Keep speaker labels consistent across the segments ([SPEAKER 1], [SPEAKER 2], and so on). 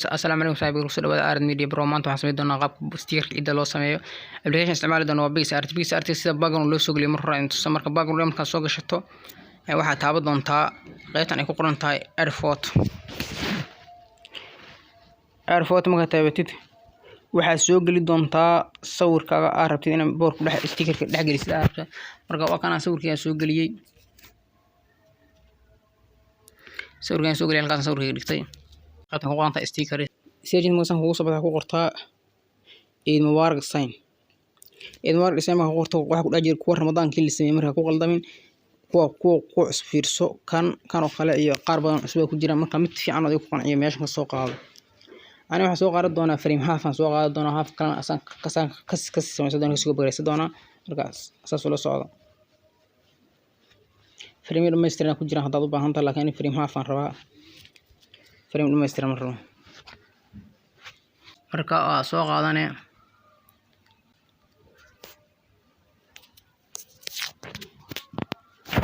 [SPEAKER 1] Asalaamu calaykum saaxiibyaal, kusoo dhawaada Aaran Media Pro. Maanta waxaan samayn doonaa qaabka sticker ciida loo sameeyo. Application isticmaali doona waa PicsArt. PicsArt sida background loo soo geliyo mar hore intusa. Marka background markaad soo gashato, waxaad taaban doontaa qaybtan ay ku qoran tahay Add Photo. Add Photo markaad taabatid, waxaad soo geli doontaa sawirkaaga aad rabtid inaad boorka dhex stickerka dhex gelisid aad rabtid. Marka waa kana sawirkii aan soo geliyey. Sawirkaan soo geliyay halkaas sawirkayga dhigtay. Qaybtan ku qoran tahay sticker searching markaan kugu soo baxo, ku qortaa Eid Mubarak sign. Eid Mubarak sign markaa ku qorto, waxaa ku dhex jira kuwa Ramadaankii la sameeyey. Markaa ku qaldamin kuwa kuwa kuwa cusub, fiirso kan kan oo kale iyo qaar badan cusub ku jira. Marka mid fiican oo ku qanciyo meeshan ka soo qaado. Ani waxaan soo qaadan doonaa frame half aan soo qaadan doonaa, half kalena asaan kasaan kas kas samaysan doonaa, kasoo bagaraysan doonaa. Marka saas ula socdo, frame dhammaystiran ku jiraan haddaad u baahan tahay, laakiin ani frame half aan rabaa, frame dhammaystiran ma rabo. Marka waa soo qaadane.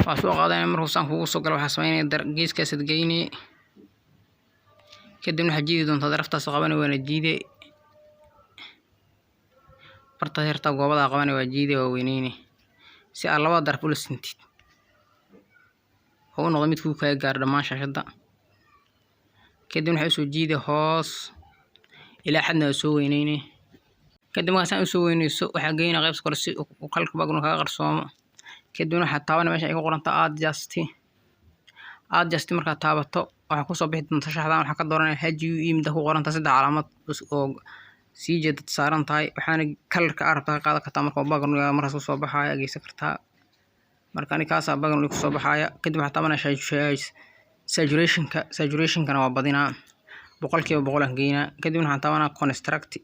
[SPEAKER 1] Waa soo qaadanaya. Markuu saan kugu soo galo, waxaa sameynaya geeskaasaad geyne. Kadibna waxaad jiidi doontaa daraftaas qabane, waana jiide. Bartaas yartaa goobadaa qabane, waa jiide, waa weyneyne si aad labada daraf ula sintid oo u noqdo mid kuu kaga gaaro dhammaan shaashadda. Kadibna waxay usoo jiide hoos ilaa xadna, waa soo weyneyne. Kadib markaa saan usoo weyneyso, waxaa geyna qaybta kore si uu colorka background kaga qarsoomo. Kadibna waxaad taabanaya meesha ay ku qoran tahay Adjust. Adjust markaad taabato, waxaa kusoo bixi doonta shaxdan. Waxaa ka dooranaya HUE, mida ku qoran tahay saddex calaamad oo sii jeedad saaran tahay. Waxaana colorka aad rabtaa ka qaadan kartaa. Marka background markaas kusoo baxaya geysan kartaa. Marka ani kaasaa background kusoo baxaya. Kadib waxaa taabanaya saturationka. Saturationkana waa badinaa, 100% aan geynaa. Kadibna waxaan taabanaa contrast,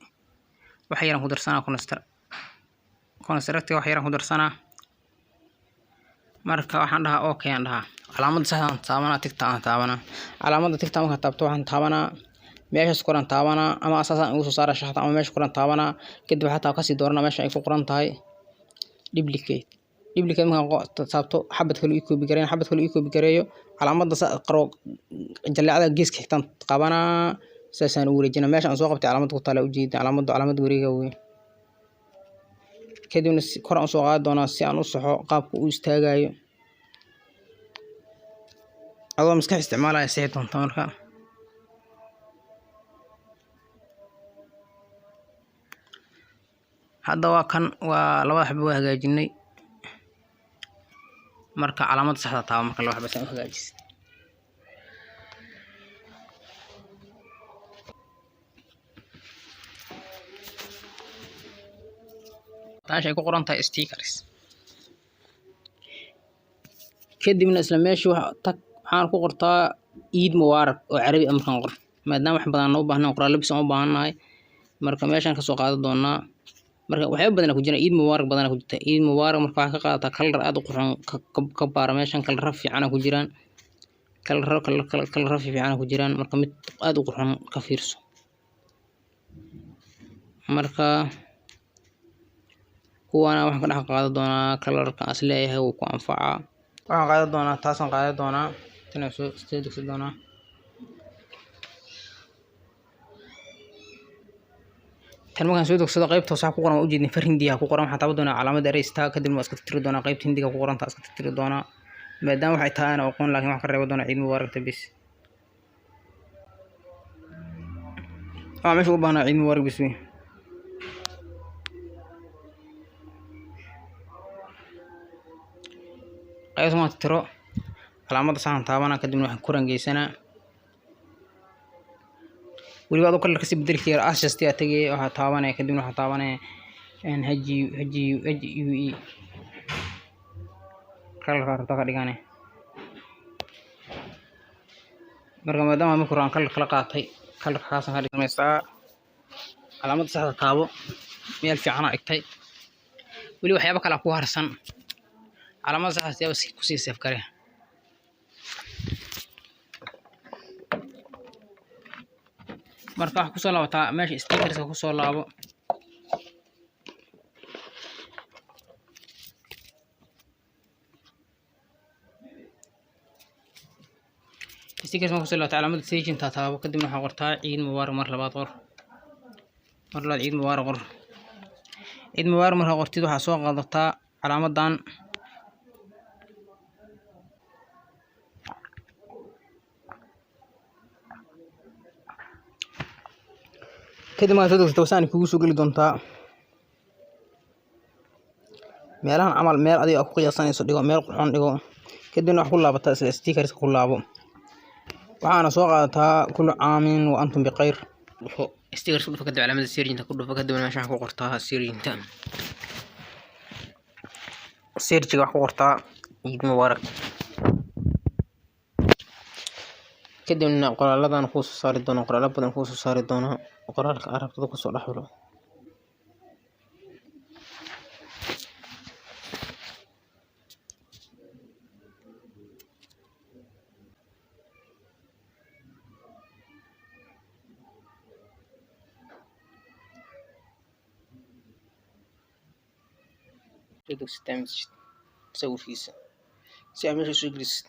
[SPEAKER 1] wax yaraan ku darsanaa. Contrast wax yaraan ku darsanaa. Marka waxaan dhahaa okay aan dhahaa. Calaamadda saxda aan taabanaa, tickta aan taabanaa. Calaamadda tickta markaan taabto, waxaan taabanaa meeshaas koraan taabanaa, ama asaasaan ugu soo saara shaxda, ama meesha koraan taabanaa. Kadib waxaa kasii dooranaa meesha ay ku qoran tahay duplicate. Duplicate markaan taabto, xabad kale ii copy gareeyo. Xabad kale ii copy gareeyo, calaamadda qaro jaleecada geeska xigtaan qabanaa, saasaan u wareejinaa. Meesha aan soo qabtay calaamadda ku taala ujeeda, calaamadda calaamad wareega wey. Kadibna kor aan usoo qaadi doonaa si aan u saxo qaabka uu istaagayo. Adoo maskax isticmaalaya sixi doonta. Marka hadda waa kan, waa labada xabo waa hagaajinay. Marka calaamadda saxda taaba. Marka laba xabo saan u hagaajisid, meesha ay ku qoran tahay stickers. Kadibna isla meeshii wax tag, waxaan ku qortaa Iid Mubaarak oo Carabi ah. Markaan qor, maadaama wax badan u baahnayn, qoraal labis aan u baahannahay, marka meeshaan kasoo qaadan doonaa. Marka waxyaabo badan ku jira, Iid Mubaarak badan ku jirta. Iid Mubaarak marka waxaa ka qaadataa color aad u qurxoon ka baara. Meeshan coloro fiican ku jiraan, coloro coloro fiican ku jiraan. Marka mid aad u qurxoon ka fiirso. Marka kuwaana waxaan ka dhex qaadan doonaa colorka as leeyahay wuu ku anfacaa. Waxaan qaadan doonaa taasaan qaadan doonaa, tanaan soo degsan doonaa. Tan markaan soo degsado, qaybta hoose ku qoran waa ujeedin, far Hindiya ku qoran. Waxaan taaban doonaa calaamadda ereysta. Kadibna waa iska tirtiri doonaa qaybta Hindiga ku qoran, taa iska tirtiri doonaa, maadaama waxay tahay aan aqoon, laakiin waxaan ka reeban doonaa Ciid Mubaarakta bis. Waa meesha u baahnaa Ciid Mubaarak bis wey. Qaybta markaan tirtiro, calaamadda saxan taabanaa. Kadibna waxaan ku rangeysanaa. Weliba adoo color kasii bedeli kara, adjust aa tegay, waxaa taabanaya. Kadibna waxaa taabanaya H H H U E, colorka rabta ka dhigane. Marka maadaama marka hore aan color kala qaatay, colorka kaasaan ka dhigmaysaa. Calaamadda saxda taabo, meel fiican aa dhigtay. Weli waxyaabo kale ku harsan. Calaamadda saxda siyaaba kusii save gare. Marka waxaa kusoo laabataa meesha stickerska, kusoo laabo. Stickers marka kusoo laabato, calaamada search-inta taabo. Kadibna waxaa qortaa "Ciid Mubaarak". Mar labaad qor, mar labaad "Ciid Mubaarak" qor. "Ciid Mubaarak" markaa qortid, waxaa soo qaadataa calaamadan. Kadib markaad soo degsato, wasaan kugu soo geli doontaa meelahan camal. Meel adiga aad ku qiyaasanayso dhigo, meel qurxoon dhigo. Kadibna wax ku laabataa, isla stickers ku laabo, waxaana soo qaadataa "كل عام وأنتم بخير". Dhufo stickers ku dhufo, kadib calaamada search-inta ku dhufo. Kadibna meesha waxaa ku qortaa search-inta, search-iga wax ku qortaa "Ciid Mubaarak". Kadibna qoraaladan kuu soo saari doono, qoraalo badan kuu soo saari doona. Qoraalka aad rabto kusoo dhex xulo. Soo degsataa sawirkiisa si aad meesha soo gelisid.